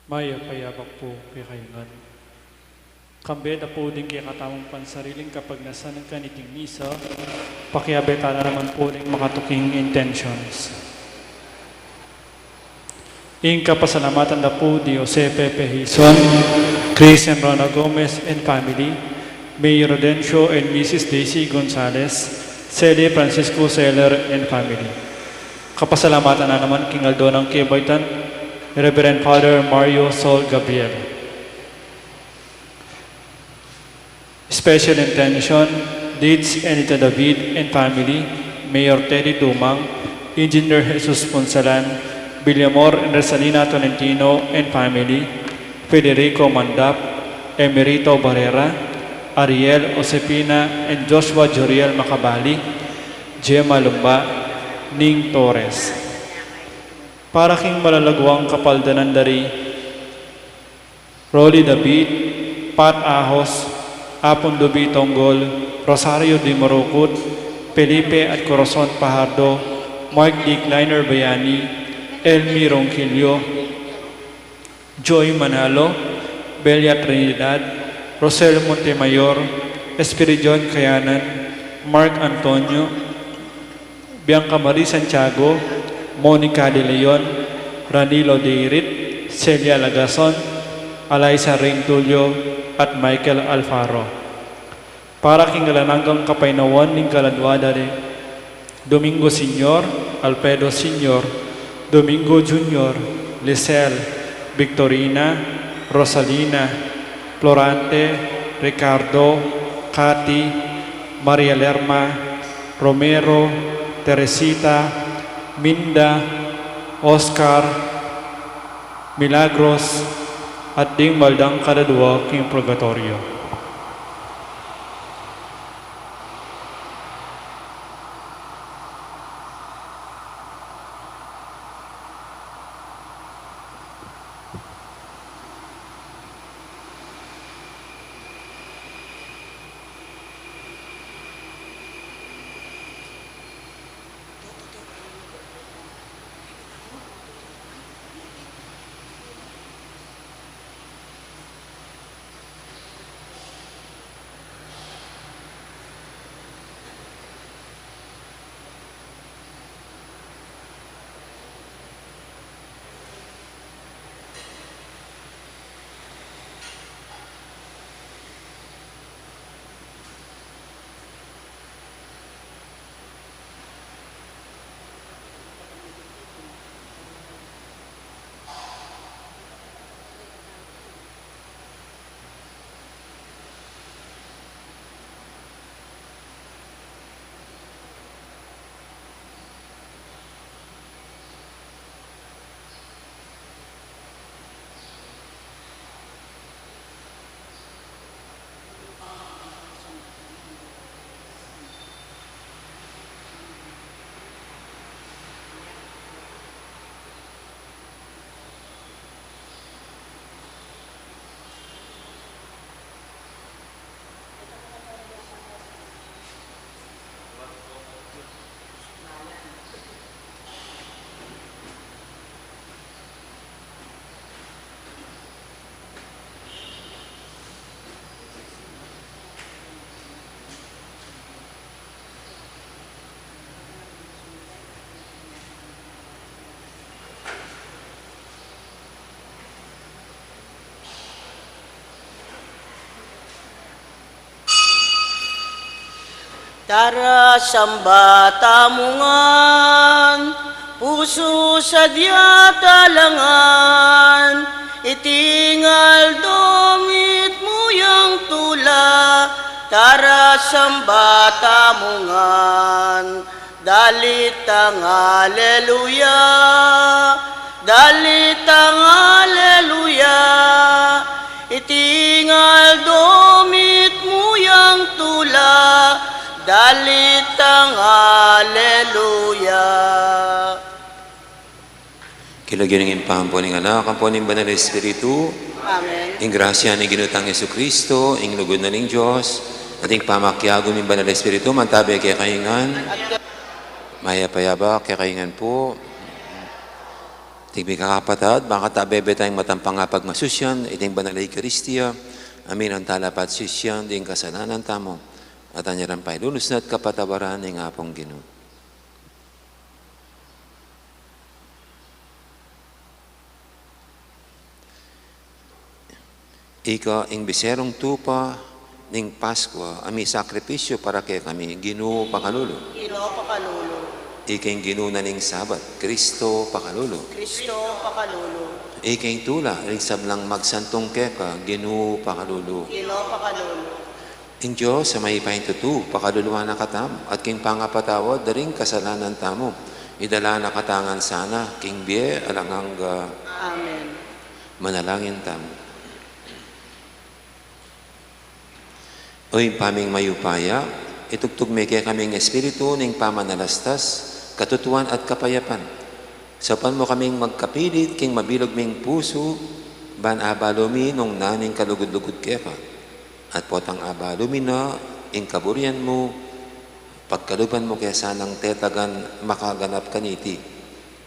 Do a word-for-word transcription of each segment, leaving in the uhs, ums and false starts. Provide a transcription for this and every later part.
Mayap a yabak pu kekayu ngan. Kambe da pu ding kekatamung pansariling kapagnasan ning kaniting misa, pakiabe tana naman pu ding makatuking intentions. Ing kapasalamatan da pu di Jose Pepe Hizon, Christian Rona Gomez and family, Mayor Rodencio and Missus Daisy Gonzalez, Sede Francisco Seller and family. Kapasalamatan na naman king aldo nang kebaitan, Reverend Father Mario Sol Gabriel. Special intention, Deeds Anita David and family, Mayor Teddy Dumang, Engineer Jesus Punsalan, Villamor and Rosalina Tolentino and family, Federico Mandap, Emerito Barrera, Ariel Josefina and Joshua Joriel Macabali, Gemma Lumba, Ning Torres. Para king malalaguang kapaldanan da ri Rolly David, Pat Ahos, Apun Dubi Tonggol, Rosario Di Morocot, Felipe at Corazon Pajardo, Mark D. Kleiner Bayani, Elmi Ronquillo, Joy Manalo, Belia Trinidad, Rosel Montemayor, Espiridion Kayanan, Mark Antonio, Bianca Marie Santiago, Monica De Leon, Ranilo Deirit, Celia Lagason, Alaisa Reintulio, at Michael Alfaro. Para king alang anggang kapaynawan ning kaladua da ri Domingo Senior, Alfredo Senior, Domingo Junior, Lisel, Victorina, Rosalina, Florante, Ricardo, Cathy, Maria Lerma, Romero, Teresita, Minda, Oscar, Milagros, at ding maldang kaladua king purgatoryo. Tara, samba tamu ngan, pusu sadya talangan, iti ngan aldo mitmu yang tula, tara, samba tamu ngan. Dalit tang aleluya, dalit tang aleluya, iti ngan aldo mitmu yang tula, dalit tang aleluya. King lagyu ning Ibpa, ampo ning Anak, ampo ning Banal Espiritu. Amen. Ing grasya ning Ginu tang Jesucristo, ing lugud na ning Dios, at ing pamakiabe ning Banal Espiritu, mantabe kekayu ngan. Mayap a yabak kekayu ngan pu. Iti, kakapatad, bakanta bebe tayang matampang a pagmasusyan iting banal a Eukaristia, a minantala pa at sisian ding kasalanan tamu, at anya rang pailulusnan at kapatawaran ning Apung Ginu. Ika ing biserung tupa ning Paskua, a misakripisyu para kekami, Ginu, pakalulu. Ginu, pakalulu. Ika ing Ginu na ning Sabat, Kristo, pakalulu. Kristo, pakalulu. Ika ing tula ning sablang magsantung keka, Ginu, pakalulu. Ginu, pakalulu. Ing Dios a mayupayang tutu, pakaluluan na katamu, at king pangapatawad da ring kasalanan tamu, idala na katamu ngan sana king bie alang angga. Amen. Manalangin tamu. O Ibpa ming mayupaya, itugtug me kekami ing espiritu ning pamanalastas, katutuan at kapayapan. Saupan mu kaming magkapilit king mabilug ming pusu, ban abalu mi nung nanu ing kalugud-lugud keka. At potang abalu mi na ing kaburian mu, pagkaluban mu ke sanang tetagan makaganap kaniti.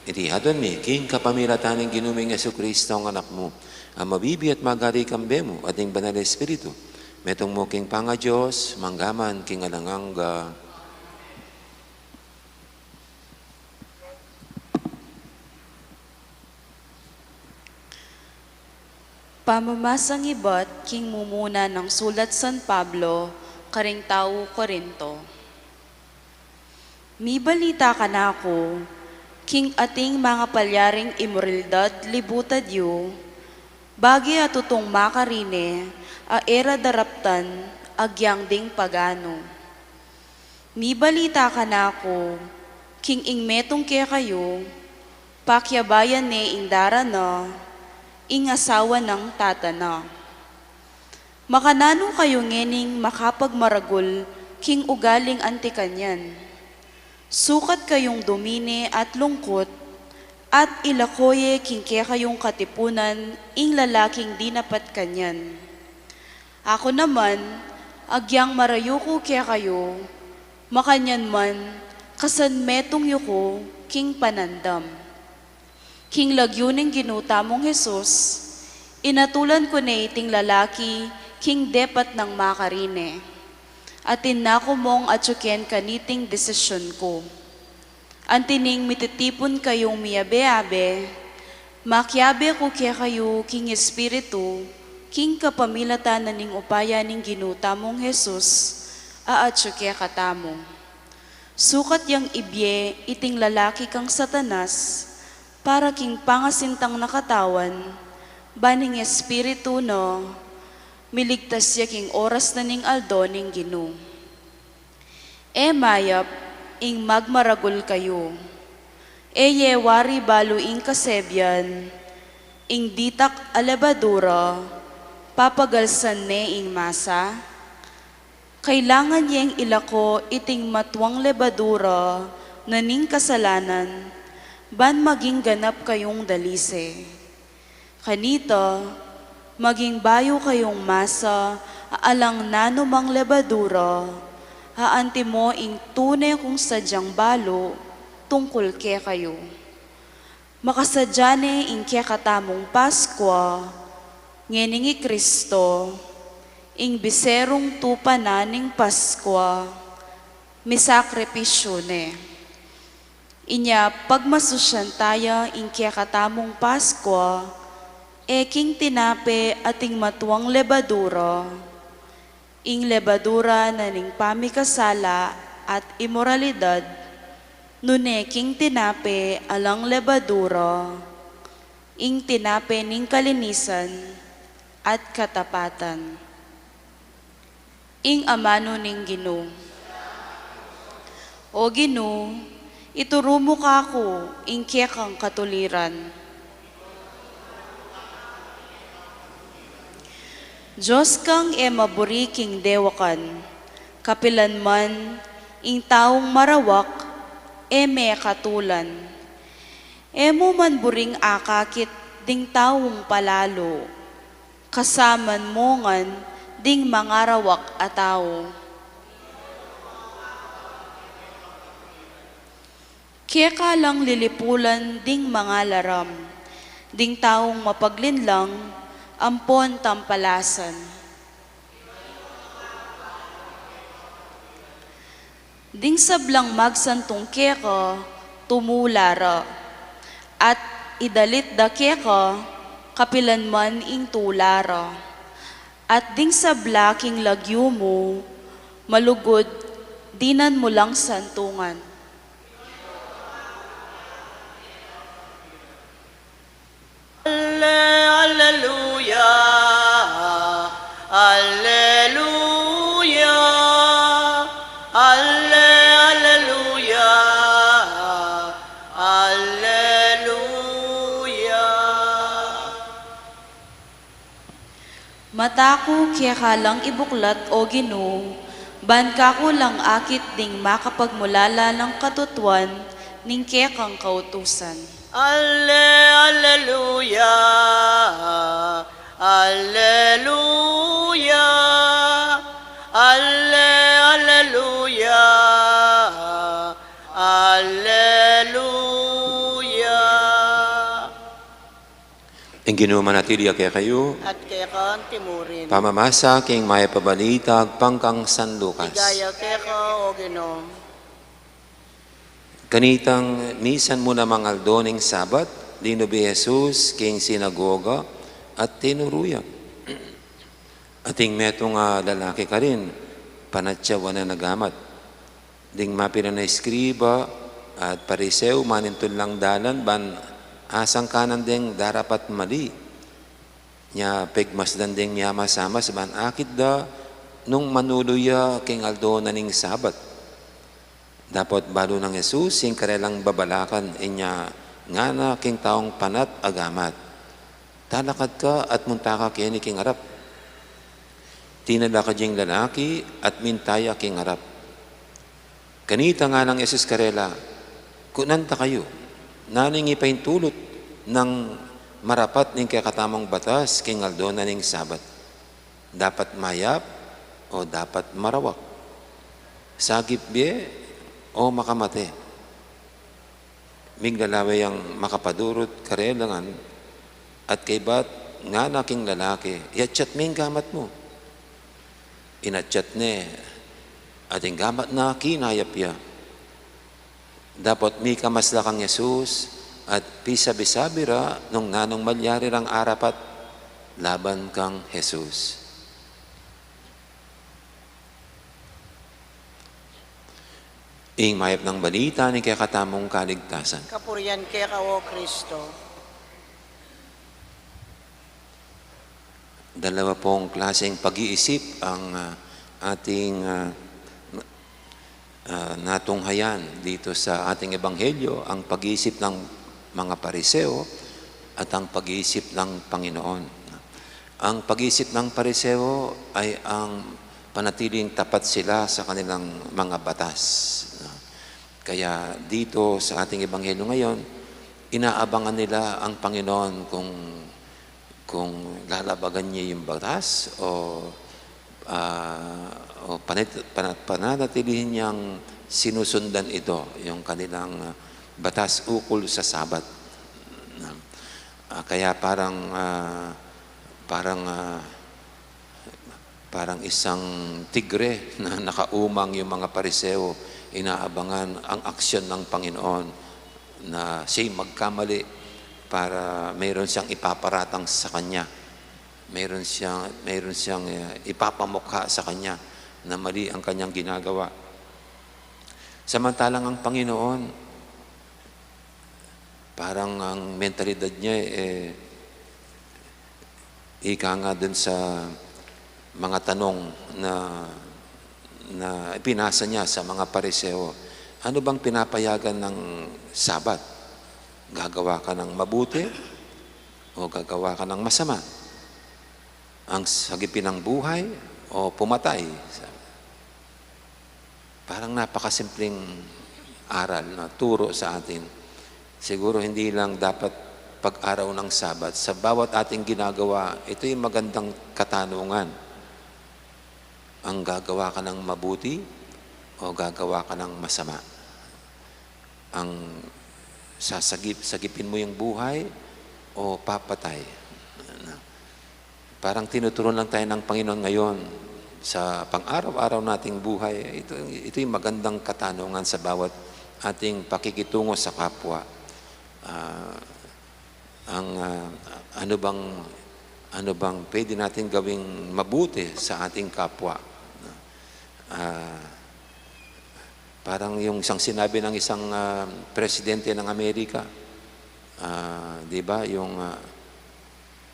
Iti aduan mi king kapamilatan ning Ginu ming Jesucristo, ing Anak mu, a mabibie at magari kambe mu at ning Banal a Espiritu, metung mu king pangaDios, mangga man king alang angga. Pamamasang ibat king mumuna nang sulat San Pablo karing tau Corinto. Mibalita kanaku king ating mangapalyaring imoralidad libutad yu, bage a tutung makarine a e ra daraptan agyang ding paganu. Mibalita kanaku king ing metung kekayu, pakiabayan ne ing dara na, ing asawa nang tata na. Makananu kayu ngening makapagmaragul king ugaling anti kanyan? Sukat kayung dumine at lungkut, at ilako ye king kekayung katipunan ing lalaking dinapat kanyan. Aku naman, agyang marayu ku kekayu, makanyan man, kasan metung yu ku king panandam. King lagyu ning Ginu tamung Jesus, inatulan ku ne iting lalaki king depat nang makarine. Atin na ku mung atyu ken kaniting desisyun ku. Anti ning mititipun kayung miabe-abe, makiabe ku kekayu king espiritu, king kapamilatan na ning upaya ning Ginu tamung Jesus, a atyu kekatamu. Sukat yang ibie iting lalaki kang Satanas, para king pangasintang na katawan, ban ing espiritu na, miligtas ya king oras na ning aldo ning Ginu. E mayap ing magmaragul kayu. E ye wari balu ing kasebian, ing ditak a lebadura, papagalsan ne ing masa? Kailangan yeng ilako iting matuang lebadura na ning kasalanan, ban maging ganap kayung dalise. Kanita, maging bayu kayung masa a alang nanumang lebadura, a antimo ing tune kung sadyang balu tungkul kekayu. Makasadya ne ing kekatamung Paskua, ngening i Kristo, ing biserung tupa na ning Paskua, misakripisyu ne. Inya pagmasusyan taya ing kekatamung Paskua, e king tinape ating matuang lebadura, ing lebadura na ning pamikasala at imoralidad, nune king tinape alang lebadura, ing tinape ning kalinisan at katapatan. Ing amanu ning Ginu. O Ginu, ituru mu kaku ing kekang katuliran. Dios kang e maburi king dewakan, kapilan man ing taung marawak e mekatulan. E mu man buring akakit ding taung palalu, kasaman mu ngan ding mangarawak a tau. Keka lang lilipulan ding mangalaram, Ding taung mapaglinlang ampon tampalasan. Ding sablang magsantung keka, tumula ra, at idalit da keka kapilan man ing tula ra. At ding sabla king lagyu mu, malugud, dinan mu lang santungan. Alle-, alleluia, alleluia, alle-, alleluia, alleluia. Mata ku keka lang ibuklat, O Ginu, ban kaku lang akit ding makapagmulala nang katutuan ning kekang kautusan. Alle-, alleluia, alleluia, alle-, alleluia, alleluia. Ing Ginu manatili ya kekayu. At keka mu rin. Pamamasa king mayap a balita agpang kang San Lucas. Ligaya keka, O Ginu. Kanitang misan mu namang aldo ning Sabat, linub i Jesus king sinagoga at tinuru ya. Ating metung a lalaki karin, panatyawan a nagamat. Ding mapilan a eskriba at Pariseo manintul lang dalan ban asangkanan deng darapat mali. Nya pegmasdan deng miamasamas ban akit da nung manulu ya king aldo na ning Sabat. Dapot balu nang Jesus ing karelang babalakan, inya ngana king taung panat a gamat, "Talakad ka at munta ka keni king arap." Tinalakad ya ing lalaki at minta ya king arap. Kanita ngana nang Jesus karela, "Kunan ta kayu, nanu ing ipaintulut nang marapat ning kekatamung batas king aldo na ning Sabat? Dapat mayap o dapat marawak? Sagip bie o makamate?" Miglalawe yang makapadurut karela ngan, at kaybat ngana king lalaki, "Iatyat me ing gamat mu." Inatyat ne, at ing gamat na kinayap ya. Dapot mikamas la kang Jesus, at pisabi-sabi ra nung nanung malyari rang arapat laban kang Jesus. Ing mayap nang balita ning kekatamung kaligtasan. Kapurian keka, O Kristo. Dalawa pong klaseng pag-iisip ang, ah, ating, ah, ah, natunghayan dito sa ating ebanghelyo, ang pag-iisip ng mga Pariseo at ang pag-iisip ng Panginoon. Ang pag-iisip ng Pariseo ay ang panatiling tapat sila sa kanilang mga batas. Kaya dito sa ating ebanghelyo ngayon, inaabangan nila ang Panginoon kung, kung lalabagan niya yung batas o, ah, o panat-, pana-, pananatilihin niyang sinusundan ito, yung kanilang, ah, batas ukol sa Sabat. Ah, kaya parang, ah, parang, ah, parang isang tigre na nakaumang yung mga Pariseo, inaabangan ang aksyon ng Panginoon na siya'y magkamali para mayroon siyang ipaparatang sa kanya. Mayroon siyang, mayroon siyang, eh, ipapamukha sa kanya na mali ang kanyang ginagawa. Samantalang ang Panginoon, parang ang mentalidad niya, eh, ika nga dun sa mga tanong na, na ipinasa niya sa mga Pariseo, "Ano bang pinapayagan ng Sabat? Gagawa ka ng mabuti o gagawa ka ng masama? Ang sagipin ang buhay o pumatay?" Sabi. Parang napakasimpleng aral na turo sa atin. Siguro hindi lang dapat pag-araw ng Sabat. Sa bawat ating ginagawa, ito'y magandang katanungan. Ang gagawa ka ng mabuti o gagawa ka ng masama? Ang sasagip-, sagipin mo yung buhay o papatay? Parang tinuturuan lang tayo ng Panginoon ngayon sa pang-araw-araw nating buhay. Ito, ito yung magandang katanungan sa bawat ating pakikitungo sa kapwa. Ah, ang, ah, ano bang, ano bang pwede natin gawing mabuti sa ating kapwa? Ah, parang yung isang sinabi ng isang, ah, presidente ng Amerika, ah, di ba, yung, ah,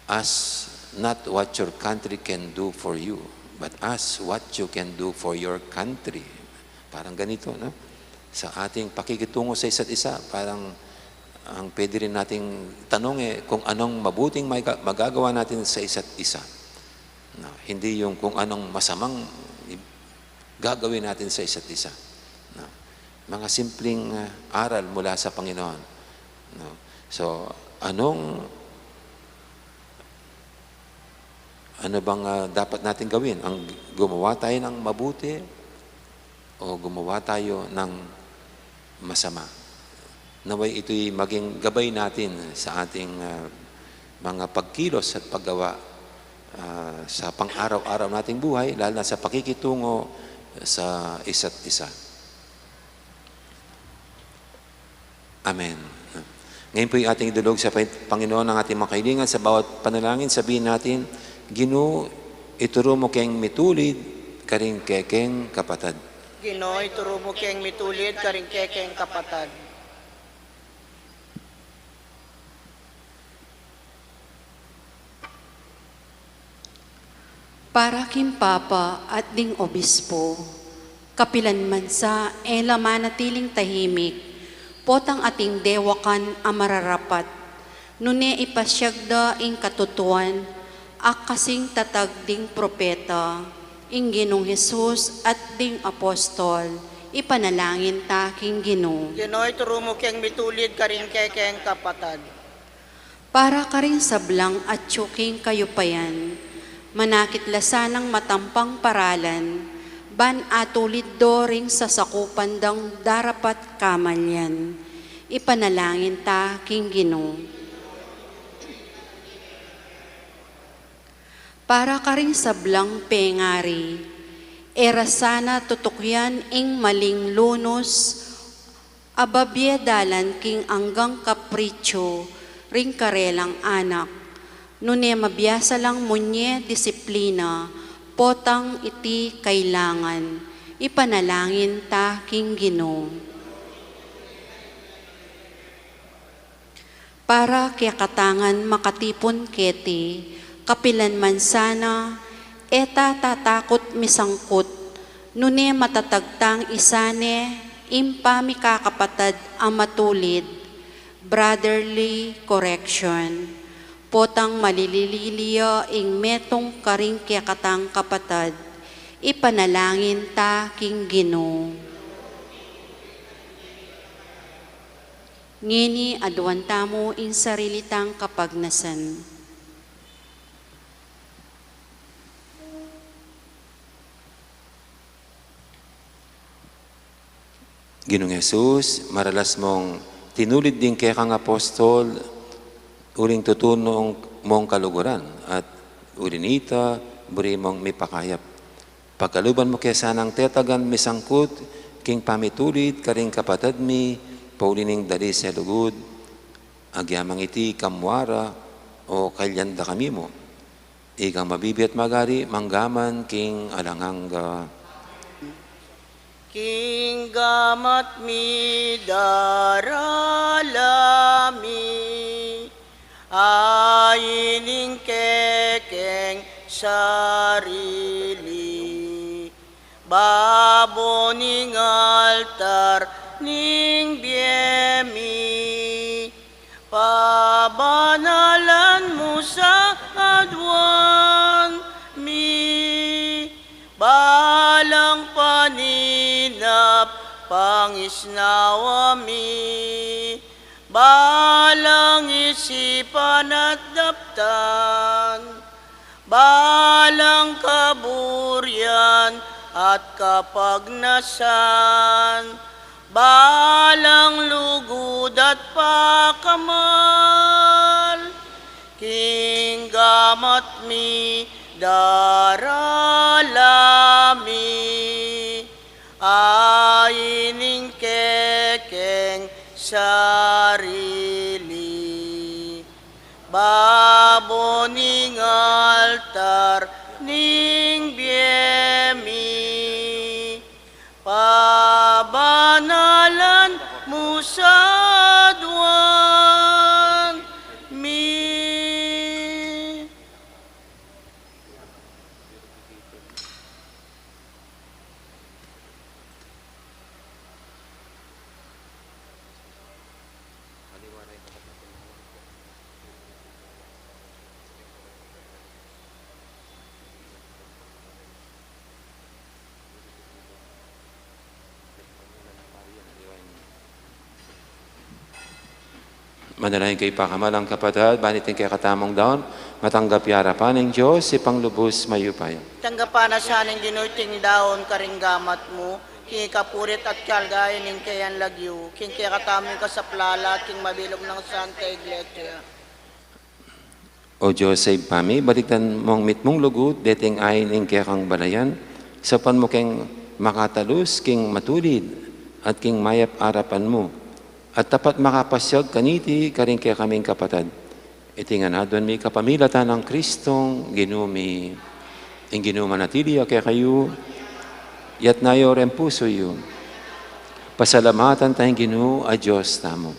"Ask not what your country can do for you, but ask what you can do for your country." Parang ganito, no? Sa ating pakikitungo sa isa't isa, parang ang pwede rin nating tanong, eh, kung anong mabuting maiga-, magagawa natin sa isa't isa. No? Hindi yung kung anong masamang i-, gagawin natin sa isa't isa. No? Mga simpleng, ah, aral mula sa Panginoon. No? So, anong, ano bang, ah, dapat natin gawin? Ang gumawa tayo ng mabuti o gumawa tayo ng masama? Nawa'y ito'y maging gabay natin sa ating, ah, mga pagkilos at paggawa, ah, sa pang-araw-araw nating buhay, lalo na sa pakikitungo sa isa't isa. Amen. Ngayon po'y ating idulog sa Pangin-, Panginoon ang ating mga kahilingan. Sa bawat panalangin, sabihin natin, "Ginu, ituru mu keng mitulid karing kekeng kapatad." Ginu, ituru mu keng mitulid karing kekeng kapatad. Para king Papa at ding Obispo, kapilan man sa e la manatiling tahimik, potang ating dewakan a mararapat, nune ipasiag da ing katutuan a kasing tatag ding propeta, ing Ginung Jesus at ding apostol, ipanalangin ta king Ginu. Ginu, ituru mu keng mitulid karing kekeng kapatad. Para karing sablang atyu king kayupayan, manakit la sanang matampang paralan, ban atulid do ring sasakupan dang darapat kamalian. Ipanalangin ta king Ginu. Para karing sablang pengari, e ra sana tutukyan ing maling lunus, a babie dalan king anggang kapritsu ring karelang anak, nune mabiasa lang munye disiplina, potang iti kailangan, ipanalangin ta king Ginu. Para kekatangan makatipun keti, kapilan man sana, e ta tatakut misangkut, nune matatag tang isane ing pamikakapatad a matulid, brotherly correction, potang malilili ya ing metung karing kekatang kapatad, ipanalangin ta king Ginu. Ngeni aduan tamu ing sarili tang kapagnasan. Ginung Jesus, maralas mong tinulid ding kekang apostol, uling tutun mong kaluguran, at uli nita, buri mong mipakayap. Pagkaluban mu ke sanang tetagan misangkut king pamitulid karing kapatad mi, pauli ning dali sa lugud, agyamang iti kamwara, o kailyan da kami mu. Ikang mabibie at magari, manggaman king alang angga. King gamat mi darala mi, ain ing kekeng sarili, babo ning altar ning bie mi, pabanalan mu sa aduan mi, balang paninap pangisnawa mi, balang isipan at daptan, balang kaburian at kapagnasan, balang lugud at pakamal, Ing gamat mi, darala mi, ain ing kekeng sarili, babo ning altar ning bie mi, pabanalan mu sa aduan mi. Manalangin kayu pakamalan kung kapatad, ban iting kekatamung daun matanggap ya arapan ning Dios, Ibpang lubus mayupaya. Tanggapan na sa ning Ginu iting daun karing gamat mu, king ikapuri't at kaligayan ning kayang lagyu, king kekatamung kasaplalan, king mabilug nang Santa Iglesia. O Dios a Ibpa mi, balikdan mung mitmung lugud deting ain ing kekang balayan, saupan mu keng makatalus king matulid at king mayap arapan mu, at tapat makapasiag kaniti karing kekaming kapatad. Iti ngan aduan mi kapamilatan nang Kristong Ginu mi. Ing Ginu manatili ya kekayu, iyatas yu reng pusu yu. Pasalamatan taya ing Ginu a Dios tamu.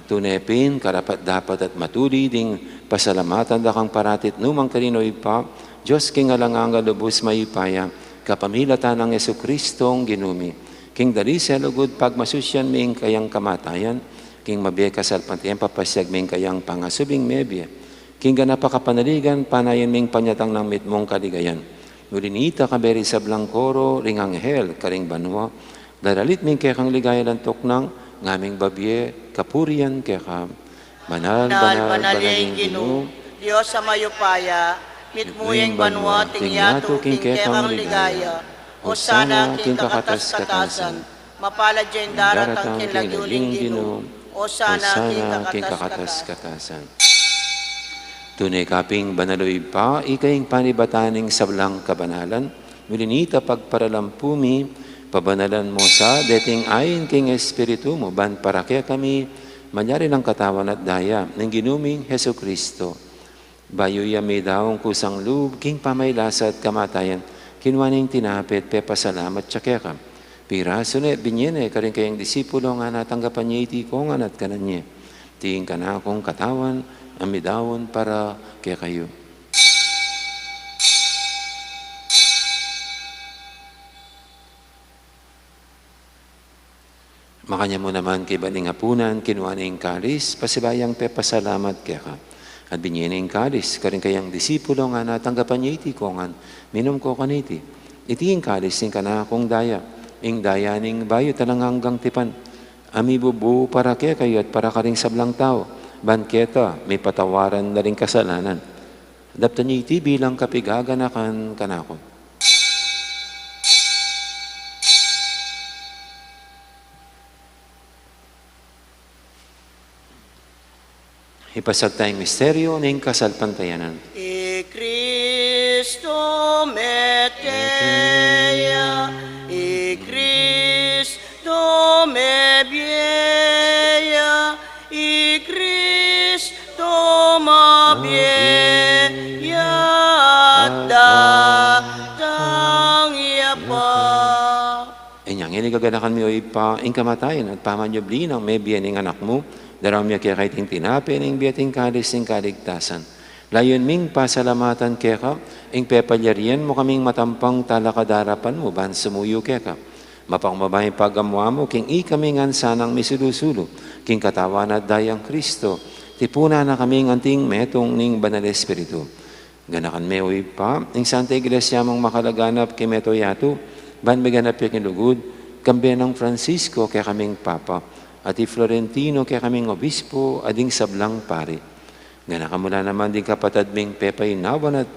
Tune pin, karapat-dapat at matulid ing pasalamatan da kang parati't nu man karin, o Ibpa, Dios king alang angga lubus mayupaya, kapamilatan nang Jesucristong Ginu mi. King dalise a lugud pagmasusyan mi ing kayang kamatayan, king mabie kasalpantayan papasiag mi ing kayang pangasubling mebie. King ganap a kapanaligan, panayan mi ing panyatang nang mitmung kaligayan. Uli nita, kayabe ring sablang koro ring anghel karing banua, daralit mi ing kekang ligaya, lantok nang ngaming babie kapurian keka. Banal, banal, banal ya ing Ginu, Dios a mayupaya, mitmu ya ing banua at ing yatu king kekang ligaya. Hosana king kakatas-katasan. Mapalad ya ing daratang king lagyu ning Ginu. Hosana king kakatas-katasan. Tune ka pin banal, o Ibpa, ika ing panibatan ning sablang kabanalan. Uli nita pagparalampu mi, pabanalan mu sa deting ain king Espiritu mu, ban para kekami malyari lang katawan at daya ning Ginu ming Jesucristo. Bayu ya midaun kusang lub king pamaylasa at kamatayan, kinua ne ing tinape at pepasalamat ya keka. Pirasu ne, binie ne karing kayang disipulo, ngana, tanggapan ye iti kongan at kanan ye. Iti ing kanakung katawan a midaun para kekayu. Makanyan mu naman kaybat ning apunan, kinua ne ing kalis, pasibayu yang pepasalamat keka. At binie ne ing kalis karing kayang disipulo, ngana, tanggapan ye iti kongan, minum ko kaniti. Iti ing kalis ning kanakung daya, ing daya ning bayu at alang anggang tipan, a mibubu para kekayu at para karing sablang tau, ban keta mipatawaran la ring kasalanan. Daptan ye iti bilang kapigaganakan kanaku. Ipasiag taya ing misteryu ning kasalpantayanan. I Kristu mete ya, i Kristu mebie ya, i Kristu mabie ya, datang ya pa. Inya ngeni gaganakan mi, o Ibpa, ing kamatayan at pamanyubli nang mebie ning Anak mu, daraun mi keka iting tinape ning bie at ing kalis ning kaligtasan. Layun ming pasalamatan keka ing pepalyarian mu kaming matampang talakad arapan mu ban sumuyu keka. Mapakumbaba ing pagamu-amu king ikami ngan sanang misulu-sulu king katawan at dayang Kristo, tipunan na kaming anting metung ning Banal Espiritu. Ganakan me, o Ibpa, ing Santa Iglesia mung makalaganap king mabilug a yatu, ban miganap ya king lugud, kambe nang Francisco kekaming Papa, at i Florentino kekaming Obispo, at ding sablang pari. Ganakan mu la naman ding kapatad ming pepaynawan at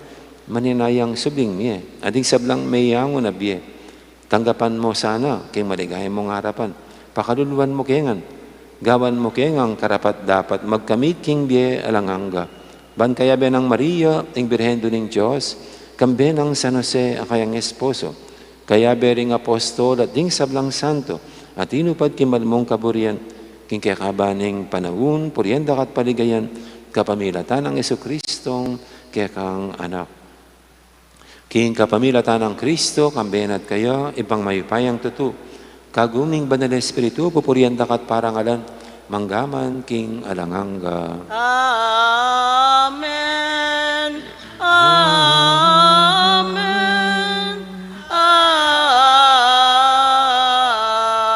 maninayang subling mie, at ding sablang meyangu na bie. Tanggapan mu sana king maligaya mung arapan. Pakaluluan mu ke ngan Gawan mu ke ngang karapat-dapat magkamit king bie alang angga. Ban kayabe nang Maria, ing Birhen Indu ning Dios, kambe nang San Jose a kayang esposo, kayabe ring apostol at ding sablang santo a tinupad king mal mung kaburian, king kekaban ning panaun, purian da ka at paligayan, kapamilatan nang Jesucristong kekang Anak. King kapamilatan nang Kristo, kambe na at kaya, Ibpang mayupayang tutu, kagum ning Banal Espiritu, pupurian da ka at parangalan, mangga man king alang angga. Amen. Amen.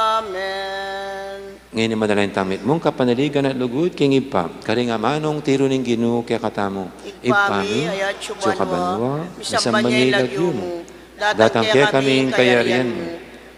Amen. Ngeni manalangin tang mitmung kapanaligan at lugud king Ibpa, karing amanung tiru ning Ginu kekatamu. Ibpa mi, atsu ka banua, misamban ya ing lagyu mu, datang kekami ing kayarian mu,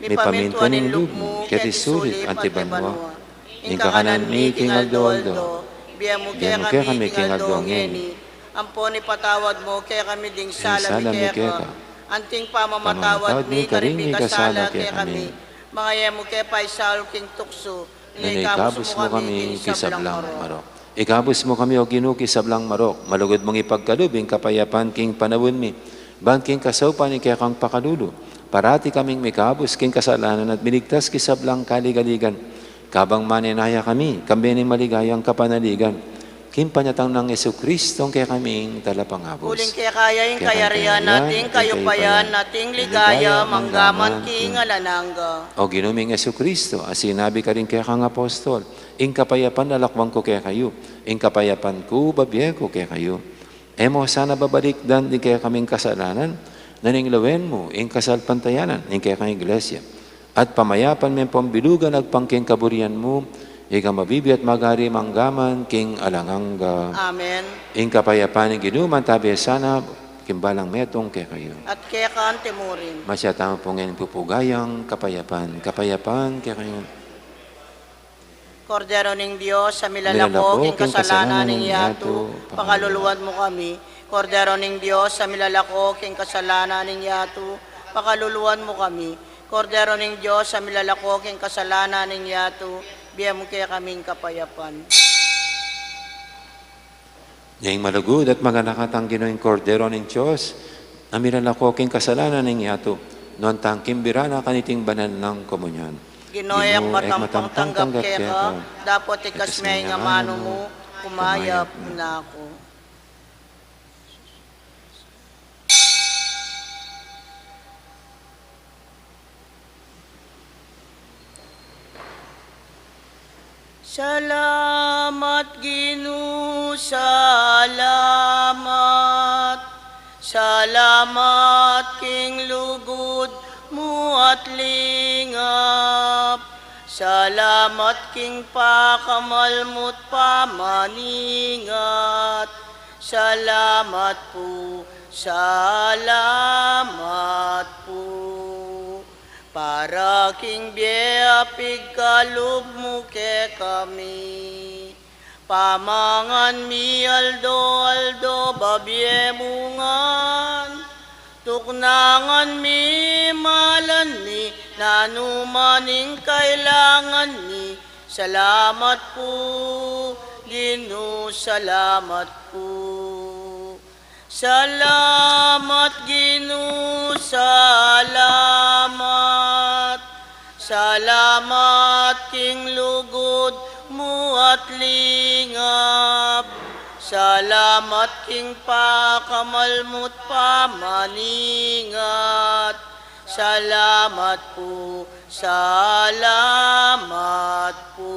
mipamintuan ing lub mu, keti sulip anti banua. Ing kakanan mi king aldo-aldo, ibie mu kekami king aldo ngeni. Ampon ipatawad mu kekami ding sala mi keka, anting pamamatawad mi karing mikasala kekami. Manga e mu ke paisaul king tuksu, nune ikabus mu kami king sablang marok. Ikabus mu kami, O Ginu, king sablang marok. Malugud mung ipagkalub ing kapayapan king panaun mi, ban king kasaupan ning kekang pakalulu, parati kaming mikabus king kasalanan at miligtas king sablang kaligaligan. Kabang manenaya kami, kambe ning maligayang kapanaligan, king panyatang nang Jesucristong kekaming Talapangabus. Uling keka ya ing kayarian, at ing kayupayan, at ing ligaya, mangga man king alang angga. O Ginu ming Jesucristo, a sinabi karing kekang apostol, Ing kapayapan lalakwan ku kekayu, ing kapayapan ku babie ku kekayu. E mu sana babalikdan ding kekaming kasalanan, nune lawen mu ing kasalpantayanan ning kekang Iglesia at pamayapan me ampon bilugan agpang king kaburian mu, ika a mabibie at magari mangga man king alang angga. Amen. Ing kapayapan ning Ginu mantabe sana king balang metung kekayu. At keka anti murin. Masyatamu pung ing pupugayang kapayapan, kapayapan kekayu. Kordero ning Dios, a milalako king kasalanan ning yatu, pakaluluan mu kami. Kordero ning Dios, a milalako king kasalanan ning yatu, pakaluluan mu kami. Kordero ning Dios, a milalako king kasalanan ning yatu, bie mu kekaming kapayapan. Ing malugud at maganaka tang Ginu, ing Kordero ning Dios, a milalako king kasalanan ning yatu, nuan tang kimbira na kaniting banal nang komunyon. Ginu, e ku matampang tanggap keka, dapot ikasme ing amanu mu, kumayap na ku. Salamat, Ginu, salamat. Salamat king lugud mu at lingap. Salamat king pakamal mu't pamaningat. Salamat pu, salamat pu. Para king bie a pigkalub mu kekami. Pamangan mi aldo-aldo, babie mu ngan. Tuknangan mi, malan mi, nanu man ing kailangan mi. Salamat pu, Ginu, salamat pu. Salamat, Ginu, salamat. Salamat king lugud mu at lingap. Salamat king pakamal mu't pamaningat. Salamat pu, salamat pu.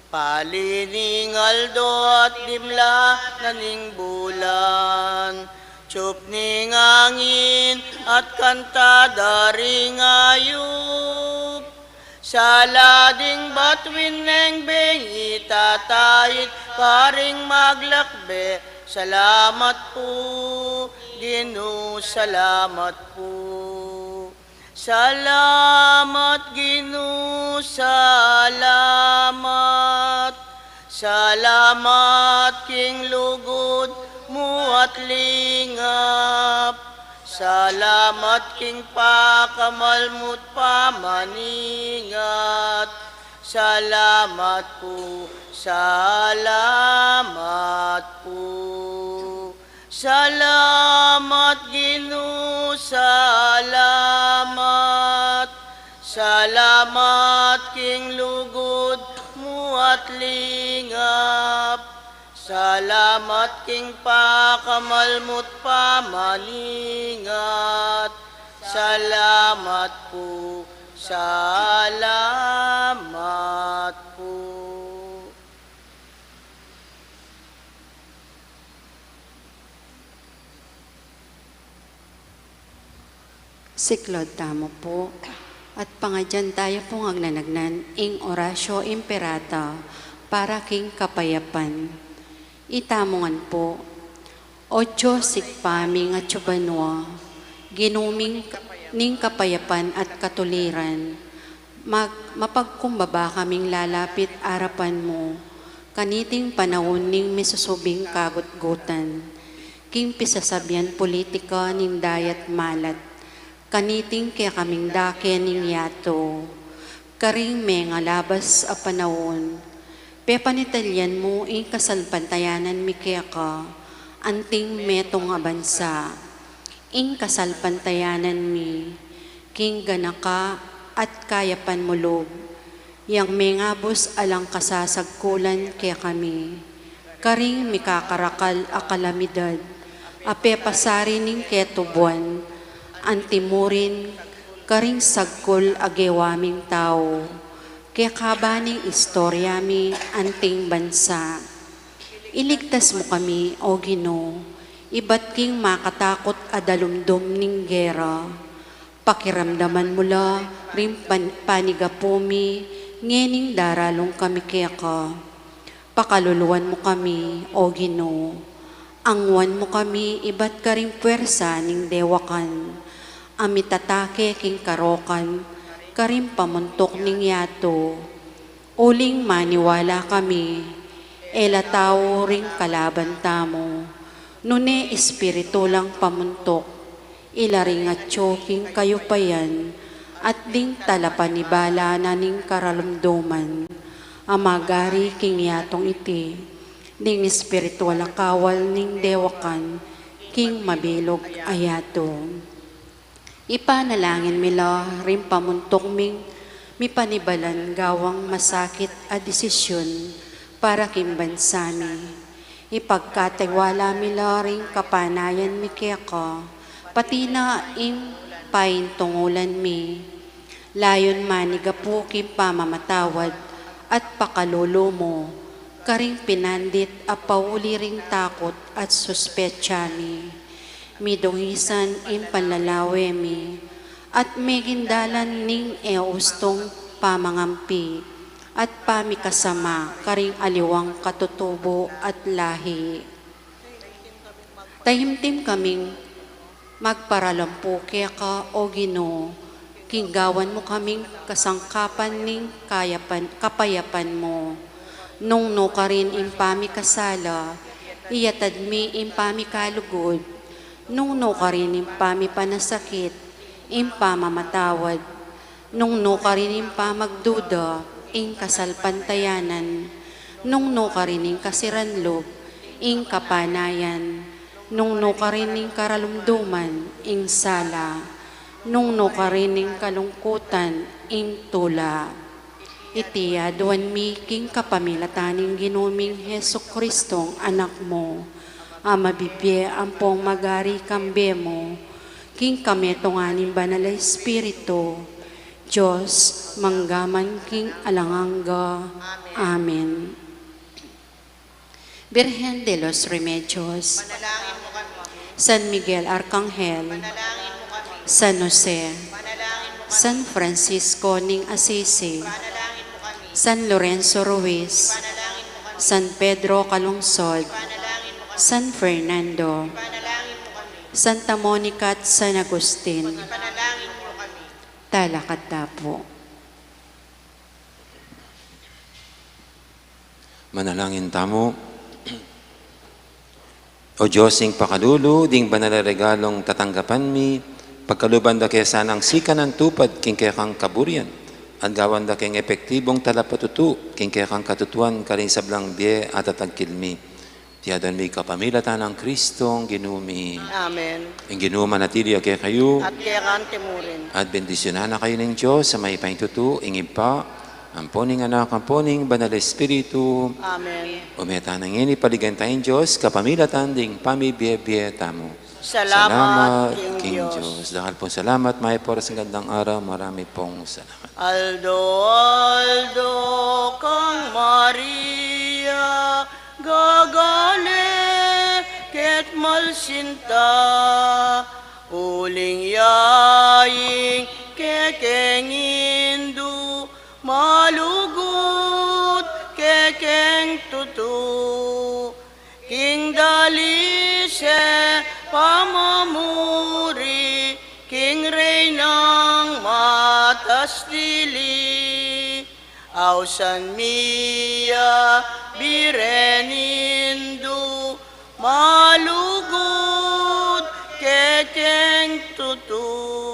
Pali ning aldo at dimla na ning bulan, tsup ning angin at kanta da ring ayup. Sala ding batuin neng bengi tatait karing maglakbe. Salamat pu, Ginu, salamat pu. Salamat, Ginu, salamat. Salamat king lugud mu at lingap. Salamat king pakamal mu't pamaningat. Salamat pu, salamat pu. Salamat, Ginu, salamat. Salamat king lugud mu at lingap. Salamat king pakamal mu't pamaningat. Salamat pu, salamat pu. Siklaud tamu pu, at pangadyan tamu pung agnanagnan ing Oratio Imperata para king kapayapan. Itamu ngan pu, O Dios, Ibpa ming atsu banua, Ginu ming, ning kapayapan at katuliran, mag-, mapagkumbaba kaming lalapit arapan mu, kaniting panaun ning misusubing kagutgutan, king pisasabian politika ning dayat malat, kaniting kekaming dake ning yatu, karing mengalabas a panaun, pepanitalian mu ing kasalpantayanan mi keka, anting metung a bansa, ing kasalpantayanan mi, king ganaka at kayapan mu lub, yang mengabus alang kasasagkulan kekami, karing mikakarakal a kalamidad, a pepasari ning ketubuan, antimurin, karing sagkul a gewa ming tau, kekaba ning istorya mi anting bansa. Iligtas mu kami, O Ginu, ibat king makatakut a dalumdum ning gera. Pakiramdaman mu la ring pan-, panigapu mi ngening daralung kami keka. Pakaluluan mu kami, O Ginu. Angwan mu kami ibat karing puersa ning dewakan, a mitatake king karokan karing pamuntuk ning yatu. Uling maniwala kami, e la tau ring kalaban tamu, nune espiritu lang pamuntuk, ila ring atyu king kayupayan, at ding talapanibala na ning karalumduman, a magari king yatung iti, ding espiritual a kawal ning dewakan, king mabilug a yatu. Ipanalangin mi la ring pamuntuk ming mipanibalan gawang masakit a desisyun para king bansa mi. Ipagkatiwala mi la ring kapanayan mi keka, pati na ing paintungulan mi. Layun manigapu king pamamatawad at pakalulu mu, karing pinandit a pauli ring takut at suspetsa mi. Midungisan ing panlalawe mi, at meging dalan ning e ustung pamangampi at pamikasama karing aliwang katutubu at lahi. Tahimtim kaming magparalampu keka, O Ginu, king gawan mu kaming kasangkapan ning kayapan, kapayapan mu. Nung nukarin ing pamikasala, iyatad mi ing pamikalugud. Nung nukarin ing pamipanasakit, ing pamamatawad. Nung nukarin ing pamagduda, ing kasalpantayanan. Nung nukarin ing kasiran lub, ing kapanayan. Nung nukarin ing karalumduman, ing sala. Nung nukarin ing kalungkutan, ing tula. Iti aduan mi king kapamilatan ning Ginu ming Jesucristong Anak mu, a mabibie ampong magari kambe mu, king kametungan ning Banal a Espiritu, Dios, mangga man king alang angga. Amen. Virgen de los Remedios, San Miguel Arcangel, San Jose, San Francisco ning Assisi, San Lorenzo Ruiz, San Pedro Calungsod, San Fernando, Santa Monica at San Agustin. Talakad ta pu. Manalangin tamu. O Dios, ing pakalulu ding banal a regalung tatanggapan mi, pagkaluban da ke sanang sikanan tupad king kekang kaburian. At gawan da keng epektibung talapatutu king kekang katutuan karing sablang bie at atagkil mi. Iti adwan mi kapamilatan nang Kristong Ginu mi. Amen. Ing Ginu manatili ya kekayu. At keka mu rin. At bendisyunan na kayu ning Dios a mayupayang tutu, ing Ibpa, ampo ning Anak, ampo ning Banal Espiritu. Amen. Ume tana ngeni paligan taya ing Dios kapamilatan ding pamibie-bie tamu. Salamat king Dios. Dakal pung salamat, mayap a oras, magandang araw, marami pong salamat. Aldo-aldo kang Maria, gagale ket malsinta, uling ya ing kekeng Indu, malugud kekeng tutu. King dalise pamamuri, king Reynang matastili, ausan mi ya biren Indu, malugud kekeng tutu.